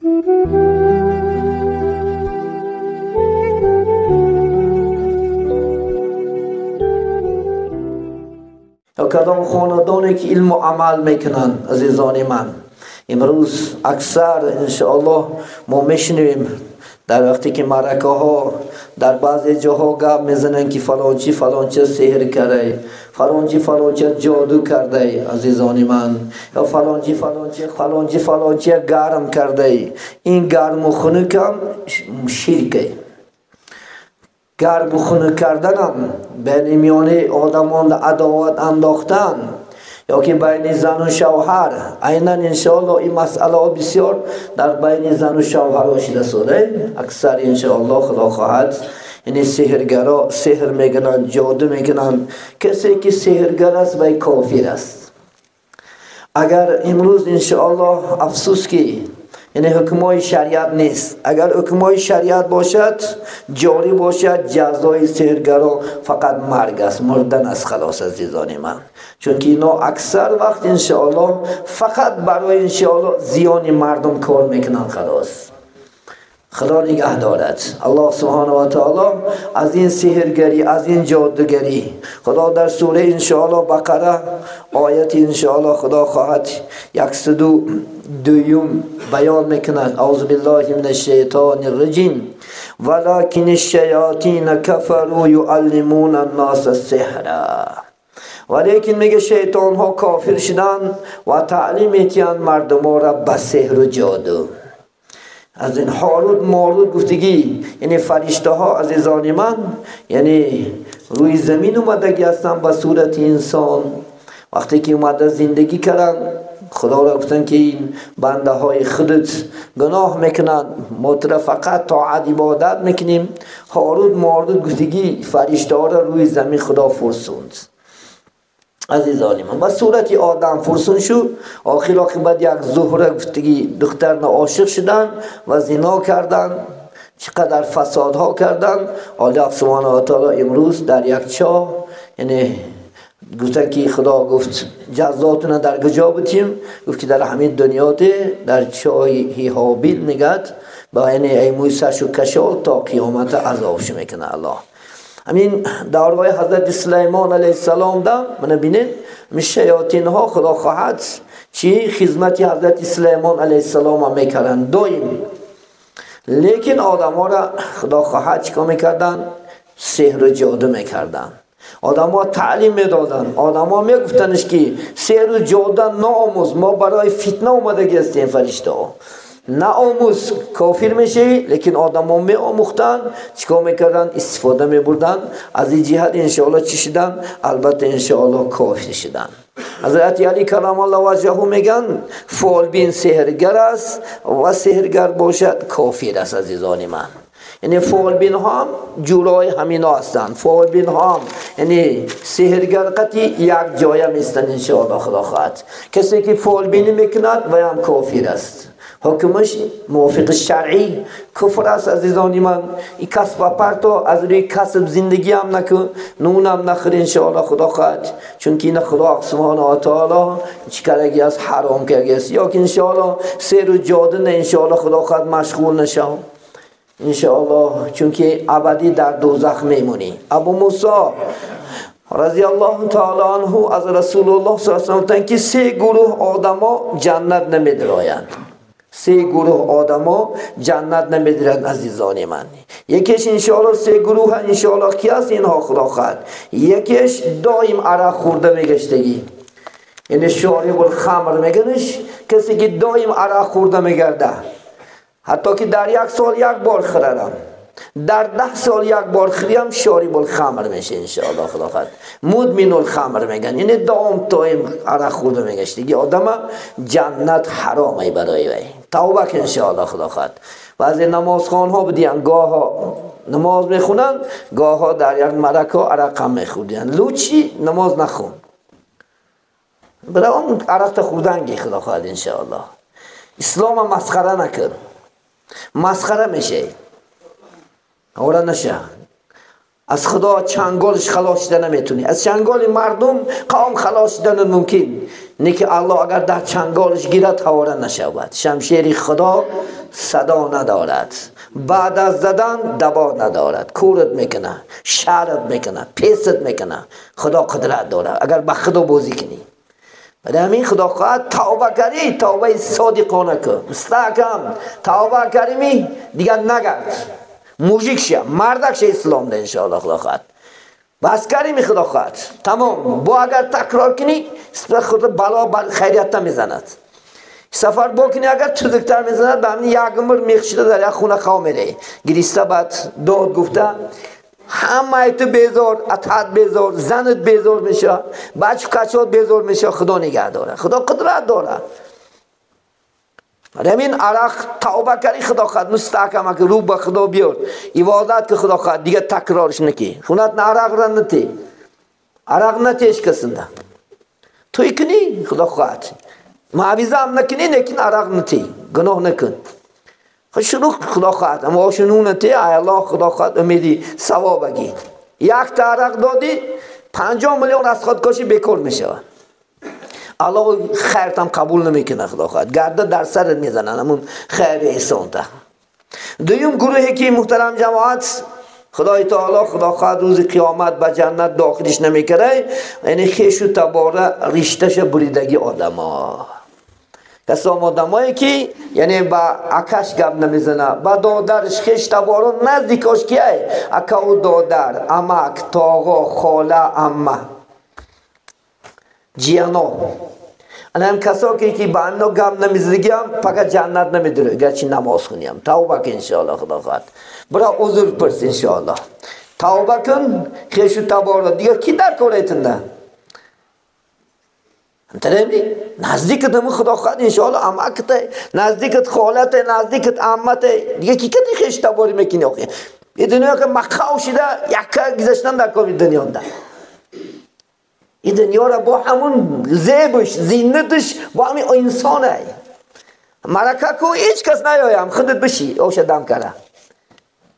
یا کدام خاندانی که علم و عمل میکنن. عزیزان من، امروز اکثر انشاءالله ما میشنویم در وقتی که معرکه ها در بعضی جاها گپ میزنن که فلانچی فلانچی سحر کرده، فلانچی فلانچی جادو کرده. عزیزان من، یا فلانچی فلانچی فلانچی فلانچی گرم کرده. این گرم و خنک هم شرکه. گرم و خنک کردن بین میان آدمان عداوت انداختن یا که بین زن و شوهر، عینا انشاءالله این مسئله بسیار در بین زن و شوهر شده سوده. اکثر انشاءالله خدا خواهد یعنی سحرگرا سحر میکنن، جادو میکنن. کسی که سحرگر است وی کافر است. اگر امروز انشاءالله افسوس که یعنی حکمای شریعت نیست. اگر حکمای شریعت باشد، جاری باشد، جزای سحرگرا فقط مرگ است، مردن از خلاص. عزیزان من، چون که اینا اکثر وقت انشاءالله فقط برای انشاءالله زیان مردم کار میکنن. خلاص، خدا نگه دارد. الله سبحانه و تعالی از این سحرگری، از این جادوگری، خدا در سوره انشاءالله بقره آیت انشاءالله خدا خواهد 102 بیان میکند. اعوذ بالله من الشیطان الرجیم ولکن الشیاطین کفروا یعلمون الناس السحر. ولیکن میگه شیطان ها کافر شدن و تعلیم میتیان مردم را به سحر و جادو. از این هاروت ماروت گفتگی، یعنی فرشته ها عزیزان من، یعنی روی زمین اومدگی هستن به صورت انسان. وقتی که اومده زندگی کردن، خدا را گفتن که این بنده های خودت گناه میکنن، ما تو را فقط طاعت عبادت میکنیم. هاروت ماروت گفتگی فرشته ها را روی زمین خدا فرسوند. عزیزان من، به صورت آدم فرسون شد. آخر عاقبت یک زهره گفتگی دختر عاشق شدن و زنا کردن، چقدر فسادها کردن. الله سبحانه و تعالی امروز در یک چاه، یعنی گفتن که خدا گفت جزاتون در کجا بودیم؟ گفت که در همین دنیا در چاه هابیل میگد با یعنی ایموی سرشو کشال تا قیامت عذابش میکنه الله. همین دعوای حضرت سلیمان علیه السلام دم من بینید شیاطین ها خدا خواهد چی خدمت حضرت سلیمان علیه السلام میکردن دائم، لیکن آدم ها را خدا خواهد چیکار میکردن؟ سحر و جادو میکردن. آدم ها تعلیم میدادن، آدم ها میگفتنش که سحر و جادو نآموز، ما برای فتنه اومدگی هستیم فرشته ها، نه آموز کافر میشه. لیکن آدم ها می آموختن، چیکار میکردن؟ استفاده میبردن. از این جهت انشاءالله چی شدن؟ البته انشاءالله کافر شدن. حضرت علی کرم الله وجهه میگن فالبین سحرگر است و سحرگر باشد کافر است. عزیزان من، یعنی فالبین ها هم جورای همینا هستند. فالبین ها هم یعنی سحرگر قطعی یک جای میستن انشاءالله خدا خواهد. کسی که فالبینی میکند و هم کافر است، حکمش موافق شرعی کفر است. عزیزان من، این کسب و پرتو از روی کسب زندگی هم نکن، نون هم نخور انشاءالله خدا خواهد، چون که این خدا سبحانه و تعالی چیکارگی است؟ حرام کرده است. یا که انشاءالله سیر و جادو نه انشاءالله خدا خواهد مشغول نشو انشاءالله، چون که ابدی در دوزخ میمونی. ابو موسی رضی الله تعالی عنه از رسول الله صلی الله علیه و سلم که سه گروه آدما جنت نمیدرایند. سه گروه آدما جنت نمیدرند عزیزان من. یکیش انشاءالله سه گروه انشاءالله کی است اینها خدا خواهد. یکیش دائم عرق خورده میگشتگی، یعنی شارب الخمر میگنش، کسی که دائم عرق خورده میگرده، حتی که در یک سال یک بار خردم، در 10 سال یک بار خریم، شارب الخمر میشه انشاءالله خدا خواهد. مدمن الخمر میگن، یعنی دائم دائم عرق خورده میگشت دیگه آدم جنت حرامه برای وی. توبه که انشاءالله خدا خواهد. بعضی نمازخوان ها بدین گاه نماز میخونن، گاه در یک مرکه عرق هم میخوردن. لوچی نماز نخون، برای اون عرق خوردن خدا خواهد انشاءالله. اسلام مسخره نکن، مسخره میشه اورا نشه. از خدا چنگالش خلاص شده نمیتونی، از چنگال مردم قوم خلاص شدن ممکن نه که الله اگر در چنگالش گیرد هواره نشود. شمشیر خدا صدا ندارد، بعد از زدن دوا ندارد، کورت میکنه، شرت میکنه، پیست میکنه. خدا قدرت داره اگر به خدا بازی کنی. برای همین خدا خواهد توبه کردی، توبه صادقانه کن، مستحکم توبه کردی دیگر نگرد، موژیک شه، مردک شه اسلام ده انشاءالله. خدا خواهد بس کردی، خدا خواهد تمام. با اگر تکرار کنی خدا بلا بر خیریت میزند. سفر بکنی اگر تزکتر میزند، به همین یک عمر میخشیده در یک خونه خواه میره گریسته، بعد داد گفته همه تو بیزار، اطاعت بیزار، زنت بیزار میشه، بچه کچات بیزار میشه. خدا نگه داره، خدا قدرت داره. همین عرق توبه کردی خدا خواهد مستحکم که رو به خدا بیار، عبادت که خدا خواهد دیگه تکرارش نکی. خونت نه عرق را نتی، عرق نتیش کسنده توی کنی خدا خواهد معاویزه هم نکنی، لیکن عرق نتی، گناه نکن. شروع خدا خواهد اما شنو نتی، ای الله خدا خواهد امیدی ثواب بگی. یک تا عرق دادی 50 میلیون از خودکشی بیکار میشه. الله خیرتم قبول نمیکنه خدا خواهد گرده در سرت میزنن همون خیر احسان تا. دویم گروهی که محترم جماعت خدای تعالی خدا خواهد روز قیامت به جنت داخلش نمیکنه، یعنی خویش و تباره رشتهش بریدگی آدم ها، کسام آدمایی که یعنی با اکش گپ نمیزنه، با دادرش خویش تباران نزدیکاش کیه؟ اکا و دادر، امک، تاغا، خاله، عمه، جیانا. انا هم کسا که با اینا گپ نمیزدگی هم فقط جنت نمیداره گرچه نماز خونیم. توبه کن انشاءالله خدا خواهد برا عذر پرس انشاءالله. توبه کن خویش و تبارا دیگه کی در کارتنده؟ همترمی نزدیکت هم خدا خواهد انشاءالله امکت، نزدیکت خالت، نزدیکت عمت، دیگه کی کتی خویش تباری میکنی آخه؟ یه دنیا که مخاو شده یکه گذشتن در کار دنیا ده. این دنیا را با همون زیبش زینتش با همین انسانه مرکه کو هیچ کس نیایم خودت بشی اوش دم کرده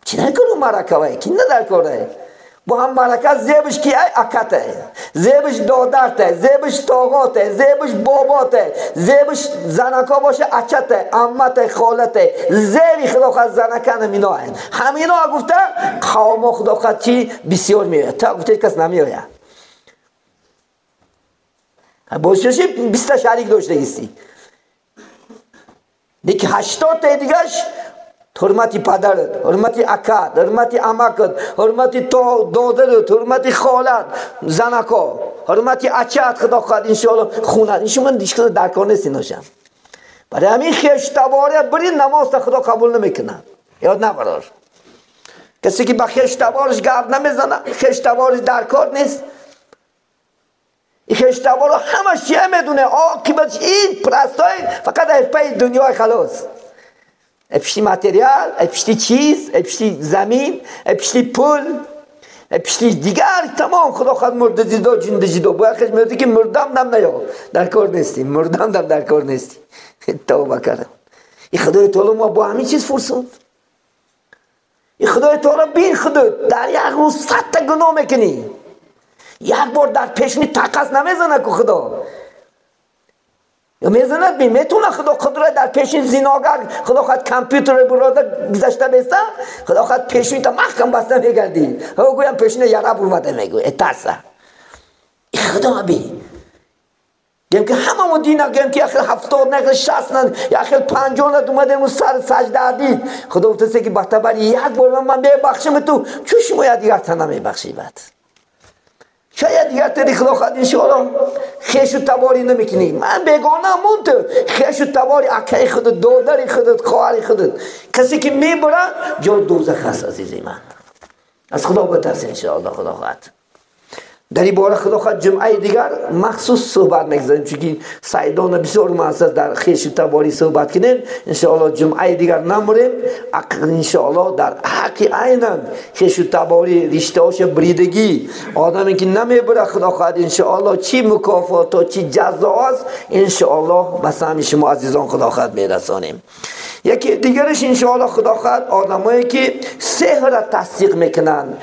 چی نکنو مرکه وای کی نه در کاره با هم مرکه زیبش کی ای اکته، زیبش دادرته، زیبش تاغاته، زیبش باباته، زیبش زنکا باشه اچته، عمته، خالته، زیبی خدا خواهد زنکن همینا هن همینا گفته قوم خدا خواهد چی بسیار میآید تا گفته کس نمیآید. بازشی 20 شریک داشته ایستی دیگه 80 تا دیگهش حرمتی پدرت، حرمتی اکت، حرمتی امکت، حرمتی دادرت، حرمتی خالت، زنکا، حرمتی اچت خدا خواهد انشاءالله خونت. این شما دیگه در کار نیست ایناشم. برای همین خویش تباره برین نماز تا خدا قبول نمیکنه. یاد نبرار کسی که با خویش تبارش گپ نمیزنه، خویش تبارش در کار نیست، این خویش تبارو همش چیه میدونه عاقبتش این پرستای فقط از پای دنیای خلاص، پشتی متریال، پشتی چیز، پشتی زمین، پشتی پول، پشتی دیگر تمام. خدا خود مرده زیدا جنده زیدا باید خش میاد که مردم دم نیا در کار نیستی، مردم دم در کار نیستی. توبه کردم این خدای تعالی ما با همین چیز فرسوند. این خدای تعالی بین خدا در یک روز 100 تا گناه میکنی، یک بار در پیشنی تقص نمیزنه که خدا یا میزند بی میتونه خدا قدرت در پیشین زیناگر خدا خواهد کامپیوتر براده گذشته بیسته خدا خواهد پیشین تا محکم بسته میگردی او گویم پیشین یاره برمده میگوی اترسه ای خدا بی گیم که همه دینه گیم که اخیر 70 نه 60 نه اخیر 50 نه اومدیم و سر سجده دید خدا گفته که بختبری یک بار من ببخشم تو چون شما دیگر تا نمیبخشی بعد شاید دیگر تری خدا خواهد انشاءالله خویش و تباری نمیکنی. من بیگانه مونده خویش و تباری اکای خودت، دادر خودت، خواهر خودت، کسی که میبره جا دوزخ است عزیزی من. از خدا بترس انشاءالله خدا خواهد. در این باره خدا خواهد جمعه دیگر مخصوص صحبت میگذاریم چون سیدان بسیار مؤسس در خویش و تباری صحبت کنیم انشاءالله. جمعه دیگر نموریم انشاءالله در حق عینا خویش و تباری رشته هاش بریدگی آدمی که نمیبره خدا خواهد انشاءالله چی مکافات و چی جزا است انشاءالله به سهم شما عزیزان خدا خواهد میرسانیم. یکی دیگرش انشاءالله خدا خواهد آدمایی که سحر را تصدیق میکنن،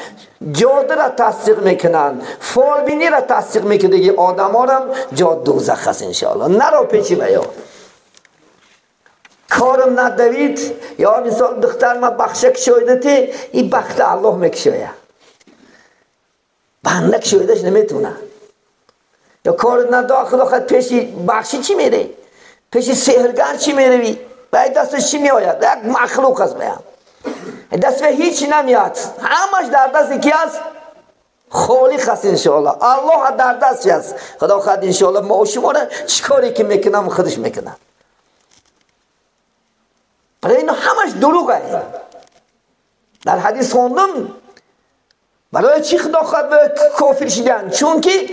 جاده را تصدیق میکنن، فالبینی را تصدیق میکنن، دیگه آدم ها را جا دوزخ هست انشاءالله. نرو پیچی بیا Корم ندوید یا مثال دختر ما بخشه کشویده تی این بخت الله میکشویه، بنده کشویدهش نمیتونه. یا کار نداره خدا خود پیش بخشی چی میره؟ پیش سحرگر چی میروی؟ باید دستش چی میآید؟ یک مخلوق است بیان دست به هیچ نمیاد، همش در دست کی است؟ خالق است انشاءالله. الله در دستش است. خدا خود انشاءالله ما و شما را چیکاری که میکنم خودش میکنه. برای اینا همش دروغه. در حدیث خوندم برای چی خدا خود به کافر شدن؟ چون که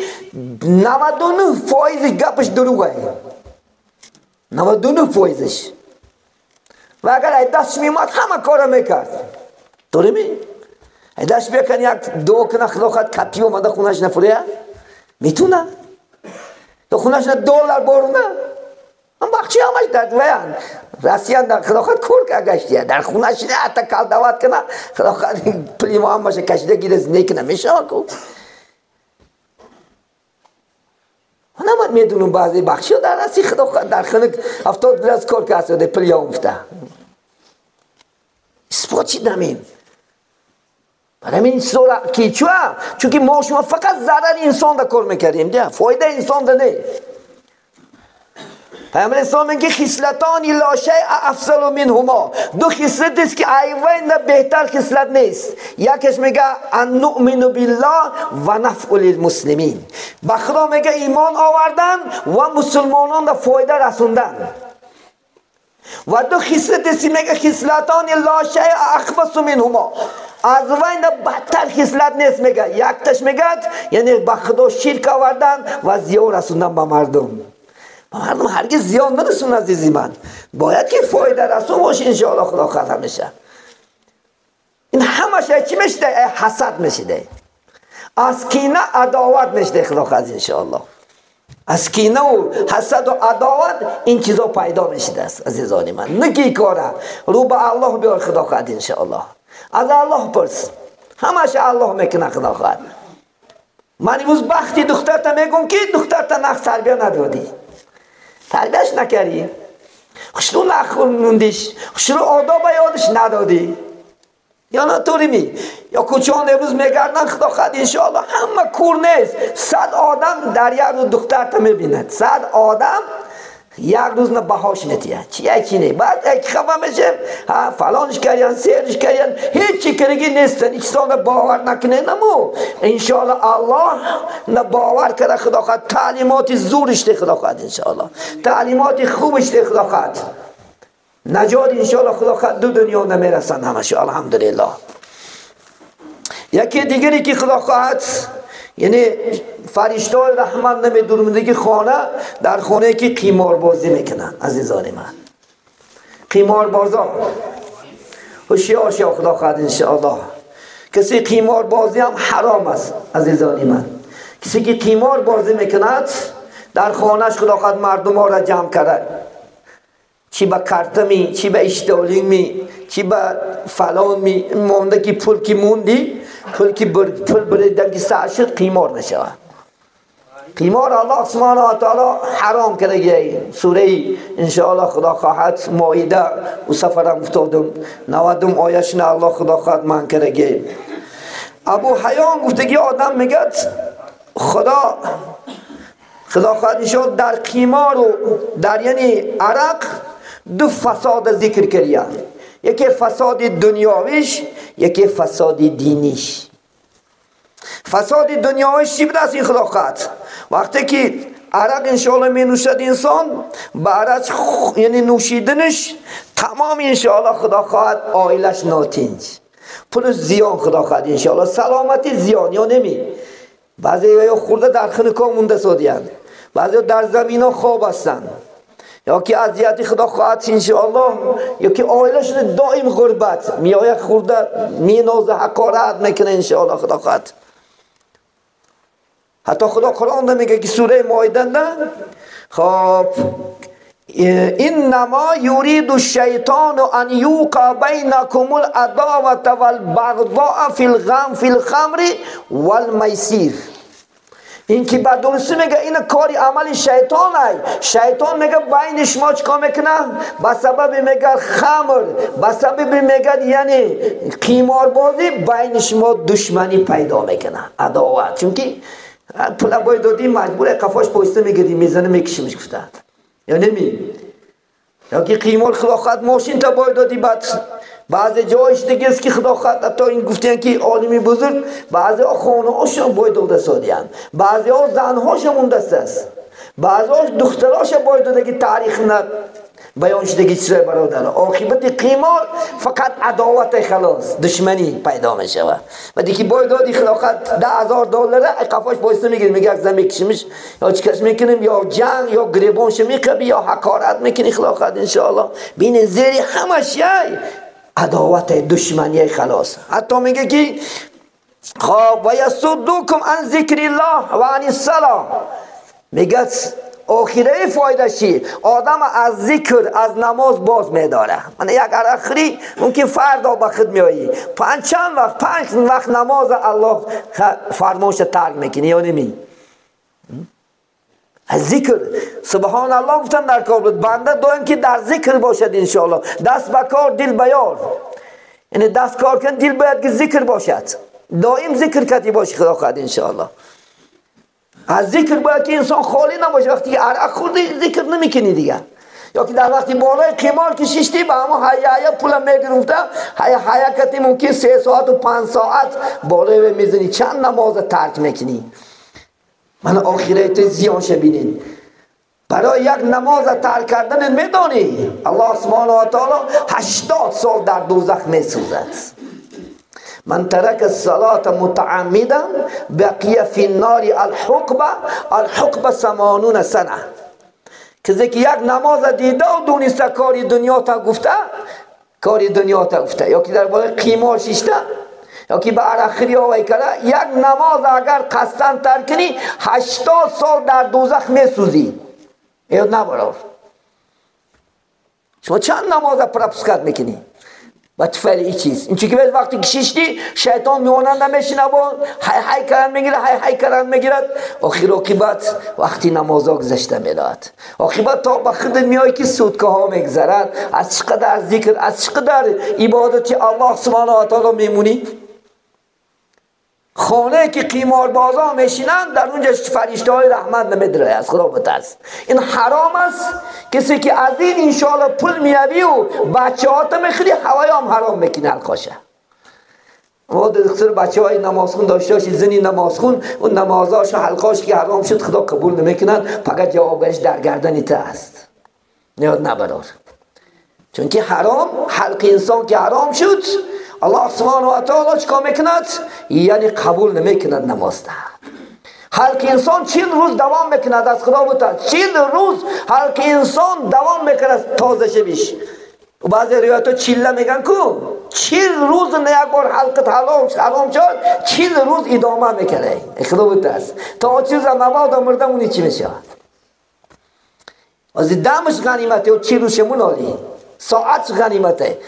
99% گپش دروغه، 99%. و اگر دستش میومد همه کارو میکرد. طوری می؟ دست بکن یک دو کنه خدا خود کپی اومده خونش نفریه میتونه تو خونش نه دلار بارونه. هم بخشی همش در دویان راسیان در خدا خود کور که گشتیه در خونش نه حتی کال دوات کنه خدا خود پلی ما هم باشه کشیده گیره زنده کنه میشه کو. من میدونم بعضی بخشی در رسی خدا خود در خنک 70 گلاس کار که هست پلی ها افته اثبات چی دمیم. برای این سوال که چون چون که ما شما فقط ضرر انسان دا کار میکردیم ده فایده انسان ده نه. پیامبر اسلام میگه خصلتان لا شیء افضل منهما، دو خصلت است که ایوان ده بهتر خصلت نیست. یکش میگه ان نؤمن بالله و نفع للمسلمین، به خدا میگه ایمان آوردن و مسلمانان ده فایده رسوندن. و دو خصلت است میگه خصلتان لا شیء اخبث منهما، از وین بدتر خصلت نیست. میگه یکتش میگه یعنی به خدا شرک آوردن و زیان رسوندن به مردم. مردم هرگز زیان نرسون عزیزی من، باید که فایده رسون باشه انشاءالله خدا خواهد همیشه. این همش چی میشه؟ حسد میشه، از کینه عداوت میشه خدا خواهد انشاءالله. از کینه و حسد و عداوت این چیزا پیدا میشه عزیزان من. نکی کاره رو به الله بیار خدا خواهد انشاءالله. از الله پرس، همش الله میکنه خدا خواهد. من امروز بختی دخترتا میگم که دخترتا نخ تربیه ندادی، تربیهش نکردی، خوشرو نخوندیش، خوشرو آداب یادش ندادی یا نه طوری می یا کوچان امروز میگردن خدا خواهد انشاءالله همه کور نیست. 100 آدم در یک روز دخترتا میبیند، 100 آدم یک روز نه بهاش نتیه چیه چی نه. بعد یک خفه میشه ها فلانش کردن سیرش کردن هیچی کرگی نیستن، هیچ باور نکنه نمو انشاءالله الله نه باور کرده خدا خواهد تعلیمات زورش ده خدا خواهد انشاءالله، تعلیمات خوبش ده خدا خواهد نجات انشاءالله خدا خواهد دو دنیا نمیرسن همش الحمدلله. یکی دیگری که خدا خواهد یعنی فرشته های رحمت نمیدونم خانه در خانه که قیمار بازی میکنن عزیزان من، قیمار بازا هوشیار شو خدا خواهد انشاءالله. کسی قیمار بازی هم حرام است عزیزان من. کسی که قیمار بازی میکند در خانهش خدا خواهد مردم ها را جمع کرده، چی به کارت می، چی به اشتالینگ می، چی به فلان می، مونده که پول که موندی پول که پول بریدن که سر شد قیمار میشود. قیمار الله سبحانه و تعالی حرام کرده. سوره انشاءالله خدا خواهد مائده و سفرم افتادم 90 آیش نه الله خدا خواهد من کرده. ابو حیان گفتگی آدم میگه خدا خدا خواهد انشاءالله در قیمار و در یعنی عرق دو فساد ذکر کردن، یکی فساد دنیاویش یکی فساد دینیش. فساد دنیاویش چی بوده است این خدا خواهد؟ وقتی که عرق انشاءالله می نوشد انسان به عرق یعنی نوشیدنش تمام انشاءالله خدا خواهد آیلش ناتینج پول زیان خدا خواهد انشاءالله سلامتی زیان یا نمی. بعضی یا خورده در خنکا مونده سودیان، بعضی در زمین ها خواب هستند، یا که اذیت خدا خواهد انشاءالله، یا که آیلشون دائم غربت میآید خورده مینازه حقارت میکنه انشاءالله خدا خواهد. حتی خدا قرآن میگه که سوره مائده نه خب انما یرید الشیطان ان یوقع بینکم العداوة والبغضاء فی الخمر والمیسیر. این که به درستی میگه این کاری عمل شیطان ای. شیطان میگه بین شما چیکار میکنه؟ به سبب میگه خمر، به سبب میگه یعنی قیماربازی بین شما دشمنی پیدا میکنه، عداوت. چون که پول باید دادی مجبور قفاش پایسته میگیری میزنه میکشیمش گفته یا نمی یا که قیمار خدا خواهد ماشین تا باید دادی. بعد بعضی جایش دیگه است که خدا خواهد حتی این گفتن که عالمی بزرگ بعضی ها خانه هاشون باید داده سادیان، بعضی ها زن هاشون مونده است، بعضی ها دخترهاش باید داده که تاریخ نه بیان شده که چیزای برادر. عاقبت قیمار فقط عداوت خلاص دشمنی پیدا میشه. و دیگه باید دادی خدا خواهد $10,000 قفاش بایسته میگیری میگه از زمین کشیمش یا چیکارش میکنیم یا جنگ یا گریبانش میکبی یا حقارت میکنی. خدا خواهد انشاءالله بین زیر همش یه عداوت دشمنی خلاص. حتی میگه که خب و یصدوکم عن ذکر الله و عن الصلاه. میگه آخره فایده چی؟ آدم از ذکر از نماز باز میداره. من یک عرقخوری ممکن فردا به خود میایی پنج چند وقت 5 وقت نماز الله فرمانش ترک میکنی یا نمی؟ از ذکر سبحان الله گفتن در کار بود. بنده دایم که در ذکر باشد انشاءالله. دست به کار دل به یار، یعنی دست کار کن دل باید که ذکر باشد، دائم ذکر کتی باشی خدا خواهد انشاءالله. از ذکر باید که انسان خالی نباشه. وقتی که عرق خوردی ذکر نمیکنی دیگه، یا که در وقتی بالای قمار کشیشتی به همون هیا هیا پول میگرفته هیا هیا کتی ممکن 3 ساعت و 5 ساعت بالای میزنی چند نماز ترک میکنی. من آخرت زیانش بینین. برای یک نماز ترک کردن میدانی الله سبحانه و تعالی 80 سال در دوزخ میسوزد. من ترک الصلاة متعمدا بقی فی النار الحقبه الحقبه 80 سنه. کسی که یک نماز دیده و دونسته کاری دنیا تا گفته، کاری دنیا تا گفته، یا که در بالای قیمار شیشته یا که به عرقخوری آوای کرده، یک نماز اگر قصداً ترک کنی 80 سال در دوزخ میسوزی. یاد نبرار شما چند نماز پرپسکت میکنی و تفعل ای چیز. این چون که وقتی کشیشتی شیطان میاننده میشینه با های های کردن میگیره، های های کردن میگیرد. آخر عاقبت وقتی نمازها گذشته میرد، عاقبت تا به خود میای که سودکه ها میگذرد. از چقدر ذکر، از چقدر عبادت الله سبحانه و تعالی میمونی. خانه که قیماربازا میشینن در اونجا فرشته های رحمت نمیدره. از خدا بترس، این حرام است. کسی که از این انشاءالله پول میابی و بچه هات میخری هوای هم حرام میکنه القاشه. ما دکتر بچه های نمازخون داشته باشی، زنی نمازخون اون نمازاش و حلقاش که حرام شد خدا قبول نمیکنن، فقط جوابش در گردن ته است. نیاد نبرار، چون که حرام حلق انسان که حرام شد الله سبحانه و تعالی چیکار میکند؟ یعنی قبول نمیکند نماز ده. حلق انسان 40 روز دوام میکند. از خدا بترس، 40 روز حلق انسان دوام میکند تازه شویش. بعضی روایت ها چله میگن کو 40 روز نه یک بار حلقت حرام شد 40 روز ادامه میکنه. خدا بترس تا چیز نماز مرده اونی چی میشه؟ از دمش غنیمته و 40 روز شمون عالی ساعت غنیمته.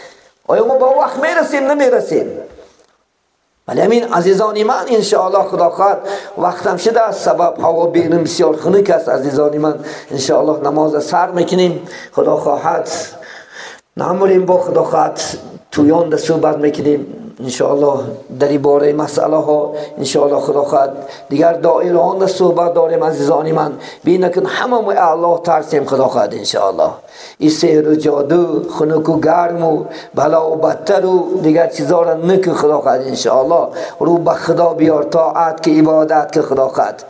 آیا ما با وقت میرسیم نمیرسیم؟ ولی همین عزیزان من انشاءالله خدا خواهد وقتم شده است، سبب هوا بیرون بسیار خنک است. عزیزان من انشاءالله نماز سر میکنیم، خدا خواهد نموریم با خدا خواهد تویان در صحبت میکنیم انشاءالله در این باره مسئله ها. انشاءالله خدا خواهد دیگر دائره آن صحبت داریم. عزیزان من بینکن همه ما الله ترسیم خدا خواهد انشاءالله. این سحر و جادو، خنک و گرم و بلا و بدتر و دیگر چیزا را نکن خدا خواهد انشاءالله. رو به خدا بیار، طاعت که عبادت که خدا خواهد.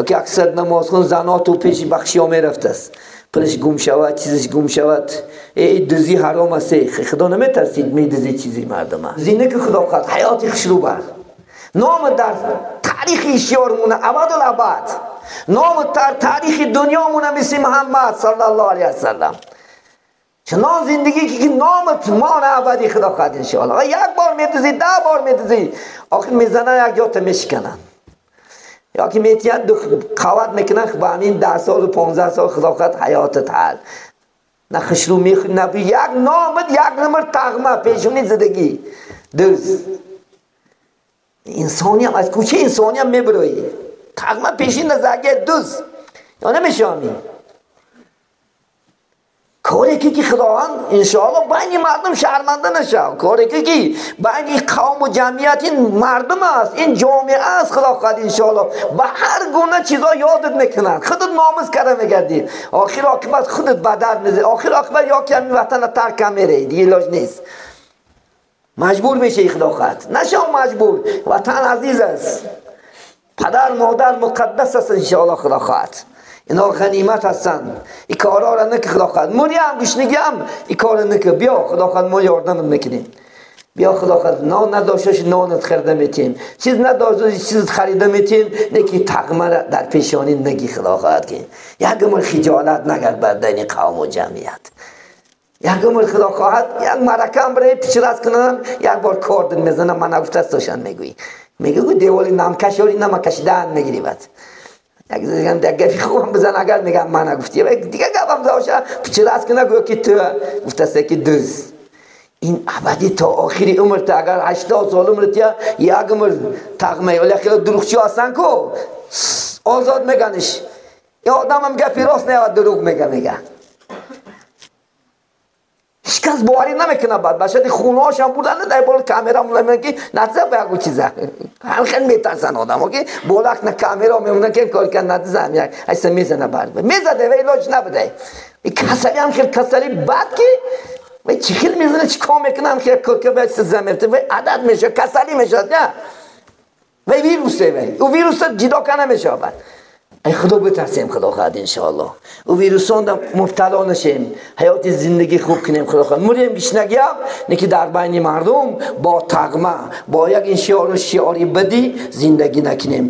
که اکثر نمازخون زنا تو پیش بخشی ها میرفت است، پلش گم شود، چیزش گم شود. ای دزی حرام است، خدا نمیترسید میدزی چیزی مردم. زینه که خدا خواهد حیاتی خوشرو بر نام در تاریخ اشیارمونه ابد الابد، نام در تاریخ دنیامونه مثل محمد صلی الله علیه وسلم. چنان زندگی که نامت مان ابدی خدا خواهد انشاءالله. یک بار میدزی، 10 بار میدزی، آخر میزنن یک جا میشکنن یا که میتیان قوت میکنن با همین 10 سال و 15 سال خدا خواهد حیاتت حل نه خشرو میخوری نه یک نامت یک نمر تغمه پیشونی زندگی دوز انسانی هم از کوچه انسانی هم میبروی. تقما پیشین نزاگه دوز یا نمیشامی کاری که خداوند انشاءالله بین مردم شرمنده نشه. کاری که بین قوم و جمعیت این مردم است، این جامعه است، خدا خواهد انشاءالله به هر گونه چیزا یادت میکنن، خودت ناموس کرده میگردی، آخر عاقبت خودت بدر میزی، آخر عاقبت یا که همین وطن ترک هم میری دیگه، علاج نیست، مجبور میشه. خدا خواهد نشه مجبور، وطن عزیز است، پدر مادر مقدس است انشاءالله. خدا خواهد اینا غنیمت هستند، این کارا را نکه خدا خواهد. موری هم گشنگی هم این کار نکه، بیا خدا خواهد ما یاردمت میکنیم، بیا خدا خواهد نان نداشته نانت خریده میتیم، چیز نداشته چیز خریده میتیم، نکی تقمه را در پیشانی نگی خدا خواهد که یک عمر خجالت نگرد بر دین قوم و جمعیت. یک عمر خدا خواهد یک مرکه هم برای پیچرست کنم، یک بار کارد میزنم من نگفته است داشتن میگویی میگه دیوالی نمکش یاری نمکش دهن میگیری بعد یک دیگه گپی خوبم بزن اگر میگم من نگفتی دیگه گپم زاشه پیچرست کنه گویا که تو گفته است که دوز این ابدی تا آخری عمر تا اگر 80 سال عمر تا یک عمر تقمه ولی خیلی دروغچی هستن کو آزاد میگنش، یه آدم هم گپی راست نیاد دروغ میگه، میگه هیچ کس باوری نمیکنه. بعد باشد خونه هاش هم بودن در بالا کامرا مونده که نتزه به یکو چیزه هم خیلی میترسن آدم ها که بالا نه کامرا میمونه که کار کن نتزه هم یک ایسا میزنه برد میزده و علاج نبوده. این کسلی هم خیلی کسلی بد که و چی خیلی میزنه چی کار میکنه هم خیلی کار که باید سزه و عدد میشه کسلی میشه نه و ویروسه و او ویروس جدا کنه میشه. بعد ای خدا بترسیم خدا خواهد انشاءالله او ویروسان دا مبتلا نشیم، حیات زندگی خوب کنیم خدا خواهد. مریم گشنگی هم نکی در بین مردم با تقمه با یک این شعار و شعاری بدی زندگی نکنیم.